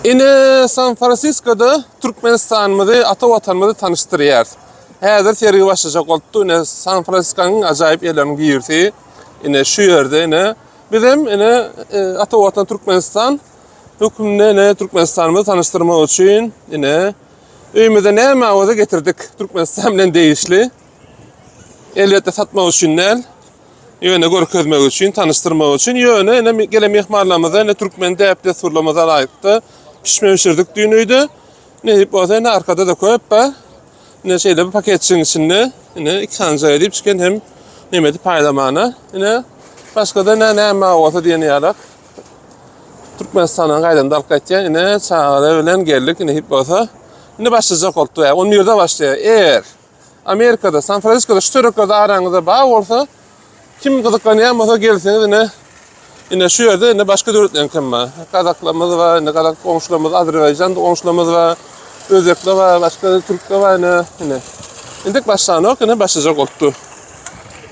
Ine San Fransiskoda Türkmenistanymyzy, ata watanymyzy tanyşdyrýarys. Häzir sergi başlajak bolupdy. Ine San Fransiskonyň ajaýyp ýerleriniň birisi. Ine şu ýerde ine bizem ine e, ata watan Türkmenistan hökmünde ine Türkmenistanymyzy tanyşdyrmak üçin ine öýümize näme bolsa getirdik. Türkmenistan bilen degişli. Elbetde satmak üçin däl. Ýöne görkezmek üçin, tanyşdyrmak üçin. Ýöne ine gelen myhmanlarymyza ine türkmen däp-dessurlarymyza laýykda pişme bişirdik düýn öýde. Nesip bolsa ine arkada-da köp bar. Ine şeýle bir paketçigiň içinde ine iki sanyja edip çiken hem nemedi paýlamana. Ine başga-da ine näme bar bolsa diýen ýalak. Türkmenistandan gaýdanda alyp gaýtýan ine çagalar bilen geldik nesip bolsa. Indi başlajak bolupdy. 11-de başlaýar. Eger Amerikada, San Fransiskoda şu töwereklerde araňyzda bar bolsa, kim gyzyklanýan bolsa gelseňiz ine ine şu ýerde ine başga döwletleriň kim bar. Gazaklarymyz bar, ine gazak goňşularymyz, Azerbaýjan goňşularymyz bar, özbekler bar, başga türkler bar ine ine. Indik başlanok, ine başlajak bolupdy.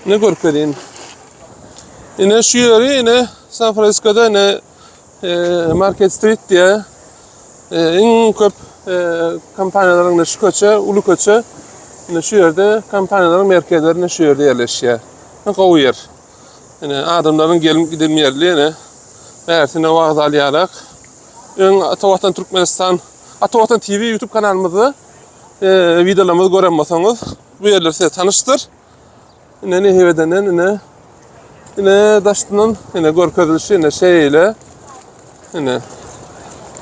Ine görkezeyim. Ine şu ýeri ine San Fransiskoda ine e, Market Street diye Iň köp kompaniýalaryň ine şu köçe, uly köçe. Ine şu ýerde kompaniýalaryň merkezleri ine şu ýerde ýerleşýär. Gowy ýer. Ine adamlaryň gelip giden ýerli ine. Bärsine wagz alýarak. Öň Ata Watan Türkmenistan, Ata Watan TV YouTube kanalymyzda wideolarymyzy gören bolsaňyz, bu ýerler size tanyşdyr. Ine nesip edenden ine ine daşyndan ine görkezilişi ine şeýle. Ine.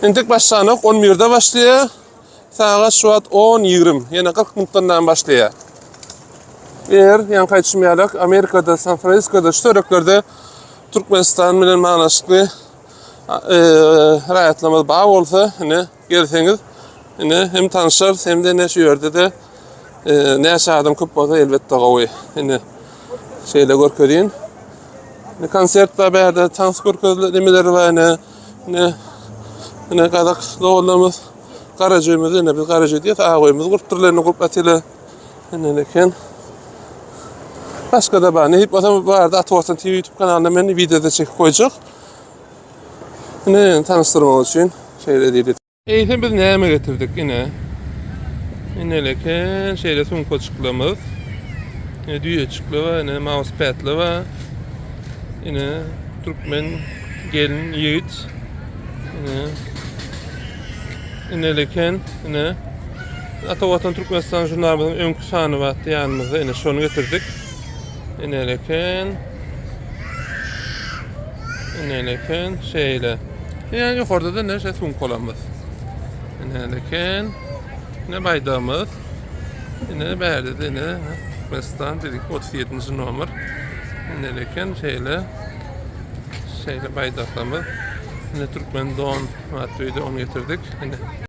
Entek başlanok 11-de başlaýar. Sagat şu wagt 10:20. Ýene 40 minutdan dan başlaýar. Eger ýaňky aýdyşym ýaly Amerikada, San Fransiskoda şu töwereklerde Türkmenistan bilen baglanyşykly e, raýatlarymyz bar bolsa, ine Gelseňiz ine hem tanşarys hem-de ine şu ýerde-de e, näçe adam köp bolsa elbetde gowy. Ine şeýle görkezeyim. Ine konsert bar bärde, tans görkezile nemeleri bar ine. Ine ine gazak doganlarymyz garajöýümiz ine biz garajöý diýýäs, agöýümiz gurupdyrlar ine gurup atýarlar. Ine eken. Başga da bar. Nesip bolsa bu arada Ata Watan TV YouTube kanalynda men wideoda çekip goýjak. Ine tanyşdyrmak üçin şeýle diýdi. Eýsem biz näme getirdik ine. Ineleken şeýle sumkaçyklarymyz. Ine düýeçikler bar, ine mousepadler bar. Ine türkmen gelin ýigit. Ine ineleken ine Ata Watan Türkmenistan žurnalymyzyň öňki sany bardy ýanymyzda. Ine şony getirdik. Ineleken Ineleken şeýle. Ýa ýokarda da näşe sumkalarymyz. Ineleken ne baýdagymyz. Ine bärde de ine Türkmenistan dedik 37-nji nomer. Ineleken şeýle. Şeýle baýdaklarymyz. Ine türkmen don atly onu getirdik. Ine.